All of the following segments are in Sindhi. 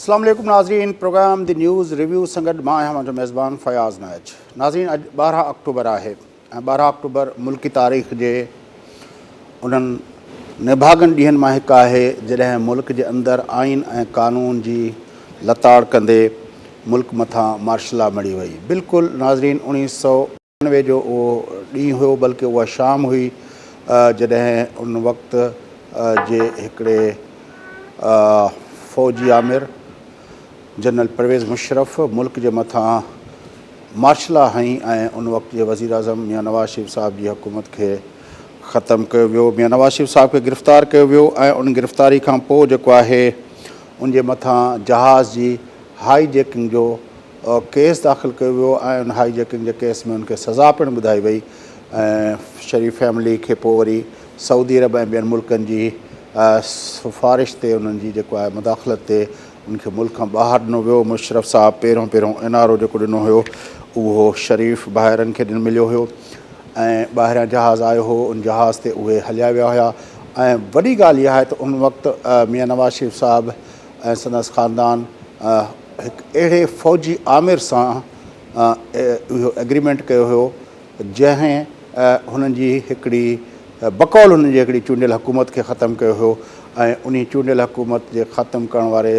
اسلام عليڪم ناظرين پروگرام the news review سان گڏ مان آهيان اوهان جو ميزبان فياض نائچ ناظرين اڄ 12 آڪٽوبر آهي ۽ 12 آڪٽوبر ملڪي تاريخ جي انهن نڀاڳن ڏينهن مان هڪ آهي جڏهن ملڪ جي اندر آئين ۽ قانون جي لتاڙ ڪندي ملڪ مٿان مارشل لا مڙهي وئي بلڪل ناظرين 1900 90 جو اهو ڏينهن هيو بلڪه اها شام هئي جڏهن ان وقت جي هڪڙي فوجي آمر جنرل پرويز مشرف ملڪ جي مٿان مارشلا هنئي ۽ ان وقت جي وزيراعظم ميان نواز شريف صاحب جي حڪومت کي ختم ڪيو ويو ميان نواز شريف صاحب کي گرفتار ڪيو ويو ۽ ان گرفتاري کان پوء جيڪو آهي ان جي مٿان جهاز جي هائي جيڪنگ جو ڪيس داخل ڪيو ويو ۽ ان هائي جيڪنگ جي ڪيس ۾ ان کي سزا پڻ ٻڌائي وئي ۽ شريف فيملي کي پوء وري سعودي عرب ۽ ٻين ملڪن جي سفارش تي انهن جي جيڪو آهي مداخلت تي ان کي ملڪ کان ٻاهر ڏنو ويو مشرف صاحب پهريون پهريون اين آر او جيڪو ڏنو هيو اهو شريف ڀائرن کي ڏن مليو هيو ۽ ٻاهريان جهاز آيو هو ان جهاز تي اهي هليا ويا هيا ۽ وڏي ڳالهه اها آهي ته ان وقت ميان نواز شريف صاحب ۽ سندس خاندان هڪ اهڙي فوجي آمر سان اهو ايگريمينٽ ڪيو هيو جنهن هنن جي هڪڙي بقول هنن جي هڪڙي چونڊيل حڪومت کي ختم ڪيو هيو ۽ انهي چونڊيل حڪومت جي ختم ڪرڻ واري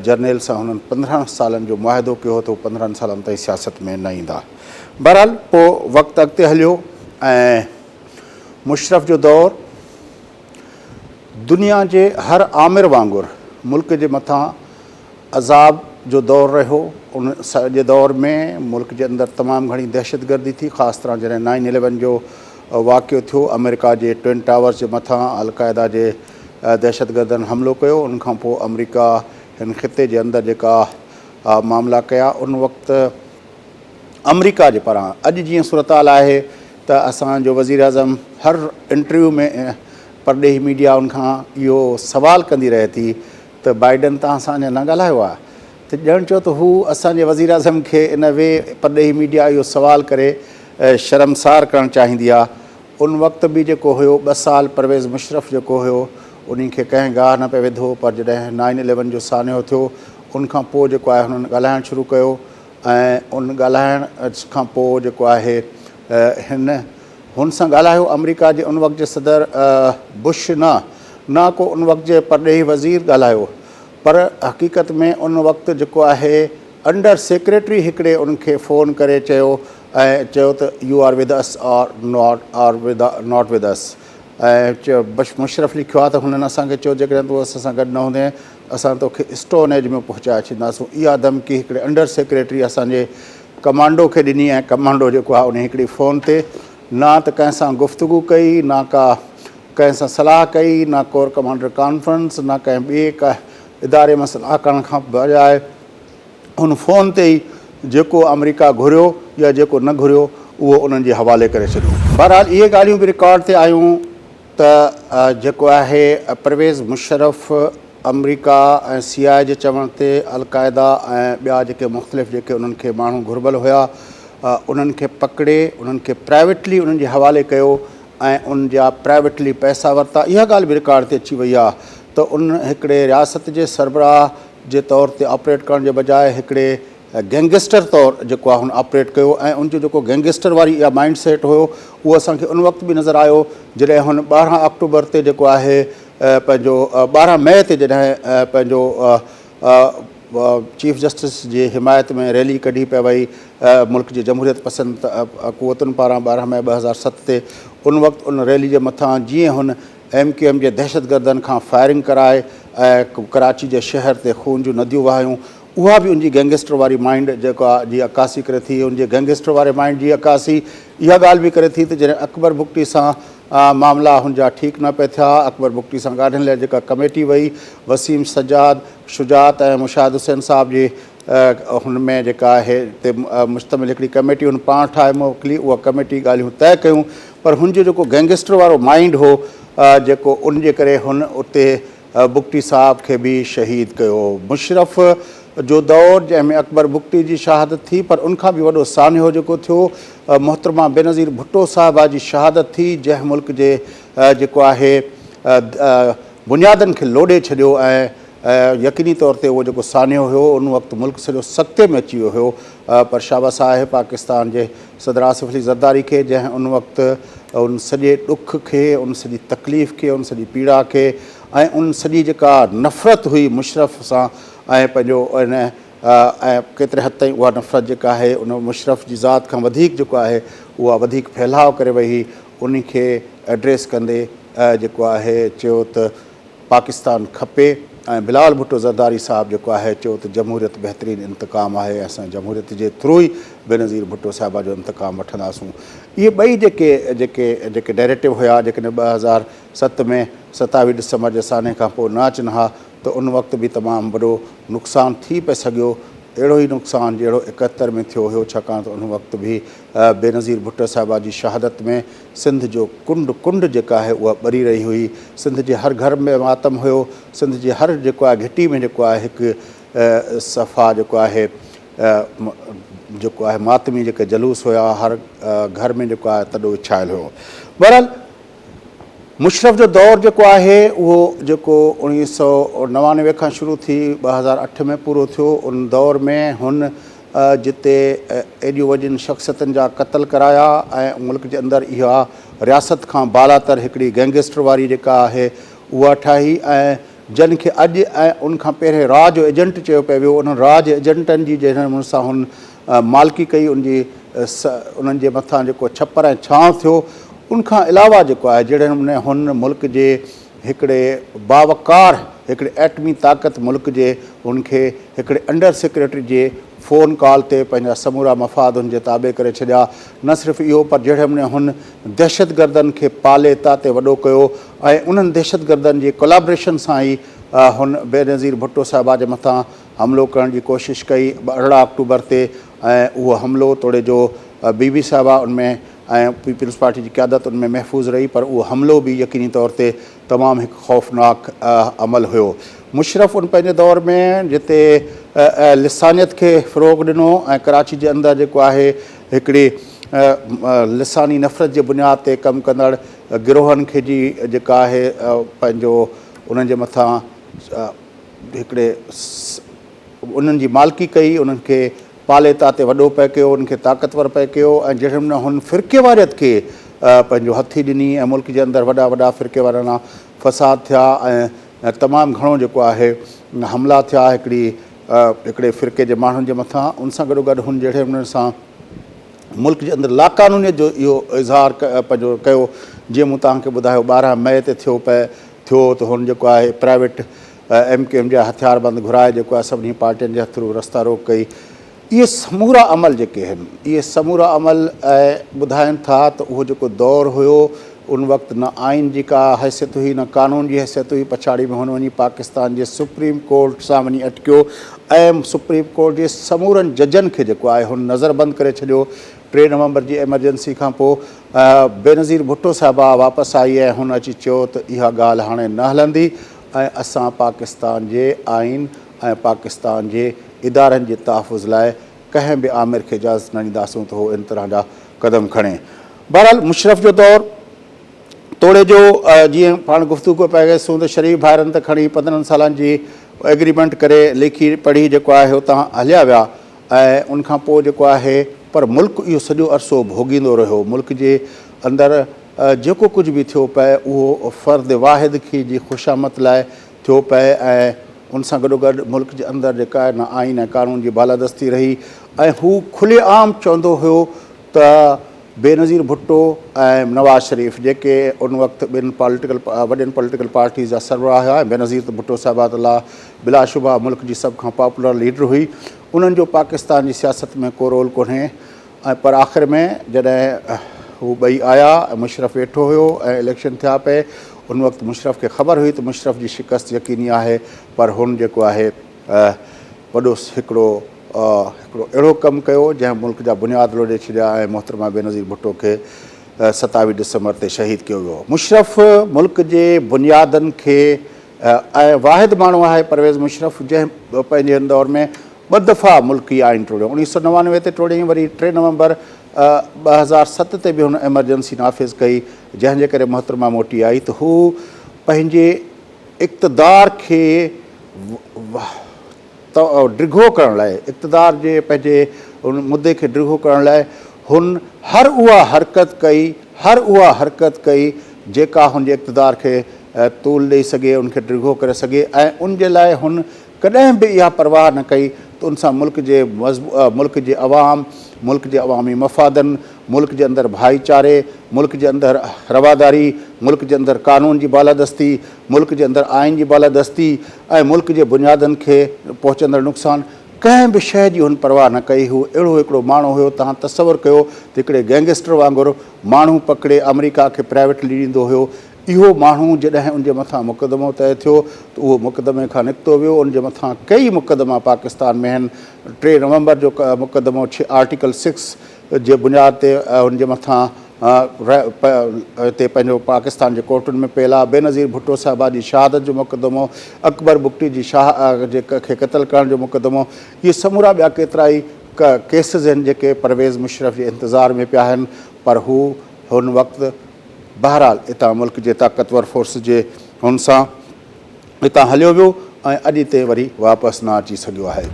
جرنيل سان هنن 15 سالن جو معاهدو ڪيو هو ته هو 15 سالن تائين سياست ۾ نه ايندا. بهرحال پوء وقت اڳتي هليو ۽ مشرف جو دور دنيا جي هر آمر وانگر ملڪ جي مٿان عذاب جو دور رهيو. ان سڄي دور ۾ ملڪ جي اندر تمام گهڻي دهشتگردي ٿي، خاص طرح جڏهن نائن اليون جو واقعو ٿيو، آمريڪا جي ٽوئن ٽاورز جي مٿان القاعده جي دهشتگردن حملو ڪيو، ان کان پوء آمريڪا هن خطي جي اندر جيڪا معاملا ڪيا، ان وقت آمريڪا جي پاران اڄ جيئن صورتحال آهي ته اسان جو وزيراعظم هر انٽرويو ۾ پرڏيهي ميڊيا ان کان اهو سوال ڪندي رهي ٿي ته بائيڊن توهان سان اڃا نه ڳالهايو آهي ته ڄڻ چيو ته هو اسان جي وزيراعظم کي ان وي پرڏيهي ميڊيا اهو سوال ڪري شرمسار ڪرڻ چاهيندي آهي. ان وقت به جيڪو هيو ٻه سال پرويز مشرف جيڪو هيو انهي کي ڪنهن گاهه نه پئي وڌو پر جڏهن نائن اليون جو سانحو ٿيو ان کان پوء جيڪو آهي هنن ڳالهائڻ شروع ڪيو ۽ ان ڳالهائڻ کان پوء جيڪو آهي هن هن سان ڳالهايو آمريڪا جي ان وقت جي صدر بش نه نه ڪو ان وقت جي پرڏيهي وزير ڳالهايو پر حقيقت ۾ ان وقت جيڪو آهي انڊر سيڪريٽري هڪڙي ان کي فون ڪري چيو ۽ چيو ته you are with us or not or not with us ۽ Bush Musharraf لکيو آهي ته هنن اسان کي چيو جيڪڏهن تون اسان سان گڏ نه هوندين اسان توکي اسٽون ايج ۾ پهچائي ڇڏينداسون. اها ڌمڪي هڪڙي انڊر سيڪريٽري اسان جي ڪمانڊو کي ڏني ۽ ڪمانڊو جيڪو آهي انهي هڪڙي فون تي نه ته ڪنهن سان گفتگو ڪئي نه ڪا ڪنهن سان صلاح ڪئي نه ڪور ڪمانڊر ڪانفرنس نه ڪنهن ٻئي ڪا اداري مان صلاح ڪرڻ کان بجاء ان فون تي ئي جيڪو آمريڪا گهريو يا جيڪو نه گهريو اهو انهن جي حوالي ڪري ڇڏيو. بهرحال اهي ڳالهيون به رڪارڊ تي آيون ته جيڪو آهي پرويز مشرف آمريڪا ۽ سي آء جي چوڻ تي القاعده ۽ ٻيا جيڪي مختلف جيڪي انهن کي ماڻهو گهربل هيا انهن کي پڪڙي انهن کي پرائيويٽلي انهن جي حوالي ڪيو ۽ ان جا پرائيويٽلي پئسا ورتا اها ڳالهه به رڪارڊ تي اچي وئي آهي ته ان هڪڙي رياست جي سربراهه جي طور تي آپريٽ ڪرڻ جي بجاء هڪڙي گينگسٽر طور جيڪو آهي هن آپريٽ ڪيو ۽ ان جو جيڪو گينگسٽر واري اها مائنڊ سيٽ هيو اهو اسان کي ان وقت به نظر آيو جڏهن هن 12 آڪٽوبر تي جيڪو آهي پنهنجو 12 مئي تي جڏهن پنهنجو چيف جسٽس جي حمايت ۾ ريلي ڪڍي پئي وئي ملڪ جي جمهوريت پسند قوتن پاران 12 مئي 2007 تي ان وقت ان ريلي جي مٿان جيئن هن ايم ڪيو ايم جي دهشتگردن کان فائرنگ ڪرائي ۽ ڪراچي جي شهر تي خون جون نديون وهايون اها به ان جي گينگسٽر واري مائينڊ جيڪا جي عڪاسي ڪري ٿي. ان جي گينگسٽر واري مائينڊ جي عڪاسي اها ڳالهه به ڪري ٿي ته جڏهن اڪبر بگٽي سان معاملا هن جا ٺيڪ نه پئي ٿيا، اڪبر بگٽي سان ڳالهين لاء جيڪا ڪميٽي وئي، وسيم سجاد شجاعت ۽ مشاهد حسين صاحب جي هن ۾ جيڪا آهي تي مشتمل هڪڙي ڪميٽي هن پاڻ ٺاهي موڪلي، اها ڪميٽي ڳالهيون طئي ڪيون پر هن جو جيڪو گينگسٽر وارو مائينڊ هو جيڪو ان جي ڪري هن اتي بگٽي صاحب کي به شهيد ڪيو. مشرف جو دور جنهن ۾ اڪبر بگٽي جي شهادت ٿي پر ان کان به وڏو سانحو جيڪو ٿيو محترمه بينظير ڀٽو صاحبه جي شهادت ٿي جنهن ملڪ جي جيڪو آهي بنيادن کي لوڏي ڇڏيو ۽ يقيني طور تي اهو جيڪو سانحو هيو ان وقت ملڪ سڄو سڪتي ۾ اچي ويو هيو پر شابس آهي پاڪستان جي صدر آصف علي زرداري کي جنهن ان وقت ان سڄي ڏک کي ان سڄي تڪليف کي ان سڄي پيڙا کي ۽ ان سڄي جيڪا نفرت هئي مشرف سان ۽ پنهنجو ان ۽ ڪيتري حد تائين اها نفرت جيڪا آهي ان مشرف جي ذات کان وڌيڪ جيڪو آهي اها وڌيڪ ڦهلاء ڪري وئي هئي ان کي ايڊريس ڪندي جيڪو آهي چيو ته پاڪستان کپي ۽ بلاول ڀٽو زرداري صاحب جيڪو آهي چيو ته جمهوريت بهترين انتقام آهي ۽ اسان جمهوريت جي ٿرو ئي بينظير ڀٽو صاحبه جو انتقام وٺنداسون اهي ٻئي جيڪي جيڪي جيڪي ڊيريٽو هيا جيڪڏهن 2007 ۾ 27 ڊسمبر جي سانحي کان پوء نه اچن ها ته ان وقت به تمام وڏو نقصان ٿي پئي سگهيو اهڙو ئي نقصان جهڙو 71 ۾ ٿيو هيو ڇاڪاڻ ته ان وقت به بينظير ڀٽو صاحبه جي شهادت ۾ سنڌ جو ڪنڊ ڪنڊ جيڪا آهي اها ٻري رهي هئي، سنڌ جي هر گهر ۾ ماتم هيو، سنڌ جي هر جيڪو آهي گهٽي ۾ جيڪو آهي هڪ صفا جيڪو آهي جيڪو آهي ماتمي جيڪي جلوس هيا هر گهر ۾ جيڪو آهي تڏو وڇايل هيو. بهرحال مشرف جو دور جيڪو آهي اهو جيڪو 1999 کان شروع ٿي 2008 ۾ پورو ٿيو ان دور ۾ هن جتي ايڏيون وڏين شخصيتن جا قتل ڪرايا ۽ ملڪ جي اندر اها رياست کان بالاتر هڪڙي گينگسٽر واري جيڪا آهي اها ٺاهي ۽ جن کي اڄ ۽ ان کان پهرين را جو ايجنٽ چيو پئي ويو انهن را جي ايجنٽن جي جنهن نموني سان هن مالڪي ڪئي ان جي انهن جي مٿان جيڪو ڇپر ۽ ڇانو ٿيو ان کان علاوه جيڪو آهي جهڙي نموني هن ملڪ جي هڪڙي باوقار هڪڙي ايٽمي طاقت ملڪ جي هن کي هڪڙي انڊر سيڪريٽري جي فون ڪال تي پنهنجا سمورا مفاد هن جي تابع ڪري ڇڏيا نه صرف اهو پر جهڙي نموني هن دهشتگردن کي پالي تاتي وڏو ڪيو ۽ انهن دهشتگردن جي ڪولابريشن سان ئي هن بينظير ڀٽو صاحبه جي مٿان حملو ڪرڻ جي ڪوشش ڪئي 18 آڪٽوبر تي ۽ اهو حملو توڙي جو بي بي صاحبه ان ۾ ۽ پيپلز پارٽي جي قيادت ان ۾ محفوظ رهي پر اهو حملو به يقيني طور تي تمام هڪ خوفناڪ عمل هيو. مشرف ان پنهنجي دور ۾ جتي لسانيت کي فروغ ڏنو ۽ ڪراچي جي اندر جيڪو آهي هڪڙي لساني نفرت جي بنياد تي ڪم ڪندڙ گروهن کي جي جيڪا آهي پنهنجو انهن جي مٿان هڪڙي انهن جي مالڪي ڪئي، انهن کي پالي تاتي وڏو پئي ڪيو، انهن کي طاقتور پئي ڪيو ۽ جهڙي نموني هن فرقيواريت کي پنهنجو هٿي ڏني ۽ ملڪ جي اندر وڏا وڏا فرقيوارانه فساد ٿيا ۽ تمام گهڻو جيڪو آهي حملا ٿيا هڪڙي هڪڙي فرقي جي ماڻهن جي مٿان ان سان گڏو گڏ هن جهڙي نموني سان ملڪ جي اندر لاقانونيت جو اهو اظهار پنهنجو ڪيو جيئن مون توهان کي ٻڌايو 12 مئي تي ٿيو پئي ٿيو ته هن جيڪو آهي پرائيويٽ ايم ڪيو ايم جا هٿياربند گهرائي جيڪو آهي سڀني پارٽين جي هٿ رستا روڪ ڪئي. اهي سمورا عمل جيڪي آهن اهي سمورا عمل ٻڌائين ٿا ته اهو جيڪو دور هيو ان وقت نه آئين جي ڪا حيثيت هئي نه قانون جي حيثيت هئي پڇاڙي ۾ هن وڃي پاڪستان جي سپريم ڪورٽ سان وڃي اٽڪيو ۽ سپريم ڪورٽ جي سمورن ججن کي جيڪو آهي هن نظربند ڪري ڇڏيو 3 نومبر جي ايمرجنسي کان پوء بينظير ڀٽو صاحبه واپس آئي ۽ هن اچي چيو ته اها ڳالهه هاڻي نه هلندي ۽ اسان پاڪستان جي آئين ۽ پاڪستان جي ادارن جي تحفظ لاء ڪنهن به آمر کي اجازت نه ڏينداسون ته هو ان طرح جا قدم کڻي. بهرحال مشرف جو دور توڙي جو جيئن پاڻ گفتگو پئي ڪئيسون ته شريف ڀائرن ته کڻي 15 سالن جي ايگريمينٽ ڪري لکي پڙهي جيڪو آهي اتان هليا ويا ۽ ان کان پوء جيڪو آهي پر ملڪ اهو سڄو عرصو ڀوڳيندو رهيو ملڪ جي اندر جيڪو ڪجهه به ٿيو پئي اهو فرد واحد کي جي خوشامد لاء ٿيو پئي ۽ ان سان گڏوگڏ ملڪ جي اندر جيڪا آهي نه آئين ۽ قانون جي بالادستي رهي ۽ هو کلي عام چوندو هيو ته بينظير ڀٽو ۽ نواز شريف جيڪي ان وقت ٻن پاليٽيڪل وڏين پوليٽيڪل پارٽيز جا سربراهه هيا ۽ بينظير ڀٽو صاحبه ته لا بلاشبه ملڪ جي سڀ کان پاپولر ليڊر هئي انهن جو پاڪستان جي سياست ۾ ڪو رول ڪونهي ۽ پر آخر ۾ جڏهن هو ٻئي آيا ۽ مشرف ويٺو هيو ۽ اليڪشن ٿيا پئي ان وقت مشرف کي خبر هئي ته مشرف جي شڪست يقيني آهي پر هن جيڪو آهي وڏو هڪڙو هڪڙو اهڙو ڪم ڪيو جنهن ملڪ جا بنياد لوڏي ڇڏيا ۽ محترمه بينظير ڀٽو کي 27 ڊسمبر تي شهيد ڪيو ويو. مشرف ملڪ جي بنيادن کي ۽ واحد ماڻهو آهي پرويز مشرف جنهن پنهنجي هن دور ۾ ٻه دفعا ملڪي آئين ٽوڙيو، 1999 تي ٽوڙيائين وري 3 نومبر 2007 تي به هن ايمرجنسي نافذ ڪئي جنهن جي ڪري محترمه موٽي آئي ته هو پنهنجي اقتدار کي ڊگهو ڪرڻ لاء اقتدار جي پنهنجي ان مدي کي ڊگهو ڪرڻ لاء هن هر اها حرڪت ڪئي هر اها حرڪت ڪئي جيڪا هن جي اقتدار کي طول ڏئي سگهي ان کي ڊگهو ڪري سگهي ۽ ان جي لاء هن ڪڏهن به اها پرواهه نه ڪئي ته ان سان ملڪ جي ملڪ جي عوام، ملڪ جي عوامي مفادن، ملڪ جي اندر ڀائيچاري، ملڪ جي اندر رواداري، ملڪ جي اندر قانون جي بالادستي، ملڪ جي اندر آئين جي بالادستي ۽ ملڪ جي بنيادن کي پهچندڙ نقصان ڪنهن به شيء جي هن پرواهه نه ڪئي. هو اهڙو هڪڙو ماڻهو هيو، توهان تصور ڪيو ته هڪڙي گينگسٽر وانگر ماڻهو پڪڙي آمريڪا کي پرائيويٽلي ڏيندو هيو. اهو ماڻهو جڏهن ان جي مٿان مقدمو طئي ٿيو ته اهو مقدمي کان نڪتو ويو، ان جي مٿان ڪيئي مقدما پاڪستان ۾ آهن، ٽي نومبر جو مقدمو آرٽيڪل سڪس جي بنياد تي ان جي مٿان هتي پنهنجو پاڪستان جي ڪورٽن ۾ پيل آهي، بينظير ڀٽو صاحبه جي شهادت جو مقدمو، اڪبر بگٽي جي شاهه جي کي قتل ڪرڻ جو مقدمو، اهي سمورا ٻيا ڪيترائي ڪيسز آهن جيڪي پرويز مشرف جي انتظار ۾ پيا آهن پر هو هن وقت بهرحال اتان ملڪ جي طاقتور فورس جي هن سان اتان هليو ويو ۽ اڄ تائين وري واپس نه اچي سگهيو آهي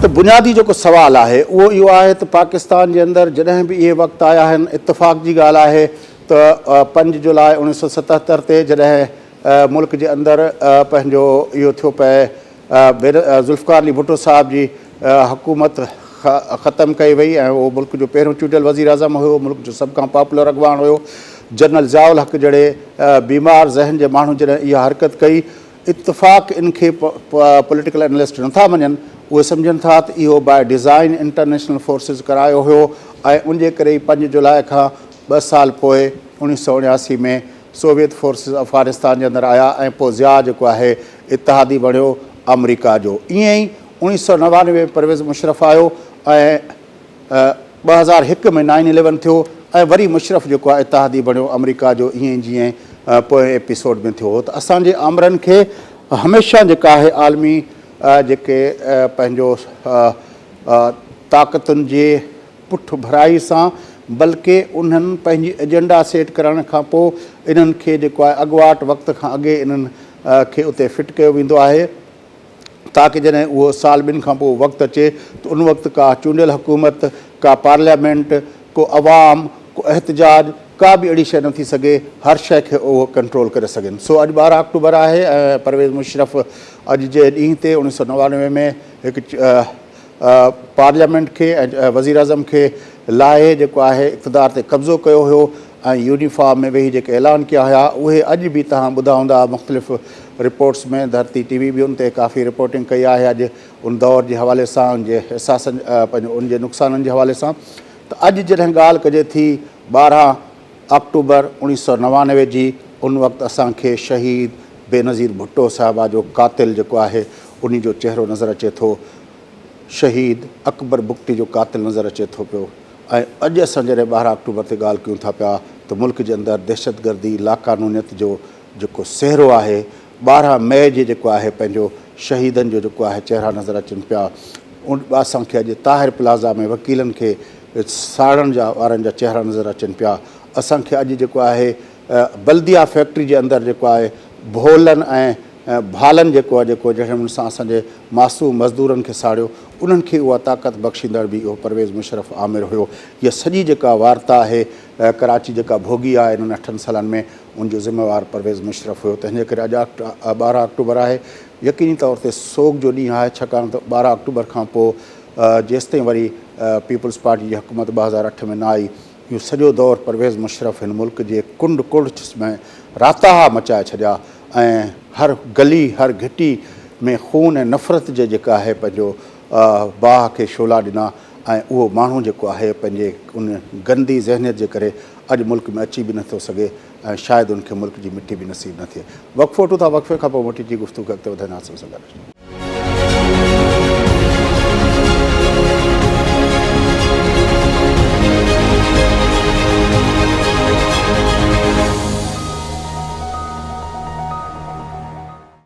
ته بنيادي جيڪو سوال آهي اهو اهو آهي ته پاڪستان جي اندر جڏهن به اهي وقت آيا آهن اتفاق جي ڳالهه آهي ته پنج جولاء 1977 تي جڏهن ملڪ جي اندر پنهنجو اهو ٿيو پئي ذوالفقار علي ڀٽو صاحب جي حڪومت ختم ڪئي وئي ۽ اهو ملڪ جو پهريون چونڊيل وزيراعظم هيو، ملڪ جو سڀ کان پاپولر اڳواڻ هيو. جنرل ضياء الحق جهڙي بيمار ذهن جي ماڻهو جڏهن اها حرڪت ڪئي، اتفاق ان کي پوليٽيڪل اينالسٽ نٿا مڃن، اهي سمجهن ٿا ته اهو باء ڊيزائن انٽرنيشنل فورسز ڪرايو هيو ۽ ان جي ڪري ئي پنج جولاء کان ٻه سال پوء 1979 ۾ سوويت فورسز افغانستان جي اندر آيا ۽ پوء ضياء جيڪو آهي اتحادي بڻيو آمريڪا جو. ائين ئي 1999 ۾ پرويز مشرف آيو ۽ 2001 ۾ نائن اليون ٿيو ۽ وري مشرف جيڪو آهي اتحادي بڻيو آمريڪا جو ائين ئي جيئن پوئين ايپيسوڊ ۾ ٿيو هو ته اسان جي آمرن کي هميشه جيڪا آهي عالمي جيڪي پنهنجو طاقتن جي پٺڀرائي سان بلڪه انهن پنهنجي ايجنڊا سيٽ ڪرڻ کان پوء انهن کي جيڪو آهي اڳواٽ وقت کان اڳي انهن کي اتي فٽ ڪيو ويندو آهي تاڪه جڏهن اهو سال ٻن کان پوء وقت اچي ته ان وقت ڪا چونڊيل حڪومت ڪا پارليامينٽ ڪو عوام ڪو احتجاج ڪا به اهڙي شيء نه ٿي سگهي هر شيء کي اهو ڪنٽرول ڪري سگهن سو اڄ 12 آڪٽوبر آهي ۽ پرويز مشرف اڄ جي ڏينهن تي 1999 ۾ هڪ پارليامينٽ کي ۽ وزيراعظم کي لاهي جيڪو آهي اقتدار تي قبضو ڪيو هيو ۽ يونيفارم ۾ ويهي جيڪي اعلان ڪيا هيا اهي اڄ به توهان ٻڌا هوندا مختلف رپورٽس ۾ ڌرتي ٽي وي به ان تي ڪافي رپورٽنگ ڪئي آهي اڄ ان دور جي حوالي سان ان جي احساسن پنهنجو ان جي نقصانن جي حوالي سان ته اڄ جڏهن ڳالهه ڪجي ٿي 12 آڪٽوبر 1999 جي ان وقت اسان کي شهيد بينظير ڀٽو صاحبه جو قاتل جيڪو آهي انهي جو چهرو نظر اچي ٿو شهيد اڪبر بگٽي جو قاتل نظر اچي ٿو پيو ۽ اڄ اسان جڏهن 12 آڪٽوبر تي ڳالهه ڪيون ٿا پيا ته ملڪ جي اندر دهشتگردي لاقانونيت جو جيڪو سهرو آهي 12 مئي جي جيڪو آهي پنهنجو شهيدن جو جيڪو آهي چهرا نظر اچن پيا ان اسان کي اڄ طاهر پلازا ۾ وڪيلن کي ساڙڻ جا وارن جا چهرا نظر اچن پيا اسان کي اڄ جيڪو آهي بلديا فيڪٽري جي اندر جيڪو آهي ڀولن ۽ ڀالن جيڪو آهي جيڪو جنهن نموني سان اسان جي معصوم مزدورن کي ساڙيو انهن کي اها طاقت بخشيندڙ به اهو پرويز مشرف آمر هيو. هيء سڄي جيڪا وارتا آهي ڪراچي جيڪا ڀوڳي آهي انهن اٺن سالن ۾ ان جو ذميوار پرويز مشرف هيو تنهن جي ڪري اڄ 12 آڪٽوبر آهي يقيني طور تي سوڳ جو ڏينهن آهي ڇاڪاڻ ته 12 آڪٽوبر کان پوء جيستائين وري پيپلز پارٽي جي حڪومت 2008 ۾ نه آئي اهو سڄو دور پرويز مشرف هن ملڪ جي ڪنڊ ڪڙڇ ۾ راتاها مچائي ڇڏيا ۽ هر گلي هر گهٽي ۾ خون ۽ نفرت جي جيڪا آهي پنهنجو باهه کي شعلا ڏنا ۽ اهو ماڻهو جيڪو آهي پنهنجي ان گندي ذهنيت جي ڪري اڄ ملڪ ۾ اچي به نٿو سگهي ۽ شايد ان کي ملڪ جي مٽي به نصيب نه ٿئي. وقفو وٺون ٿا وقفي کان پوء موٽي اچي گفتگو کي اڳتي وڌائينداسين سان گڏ.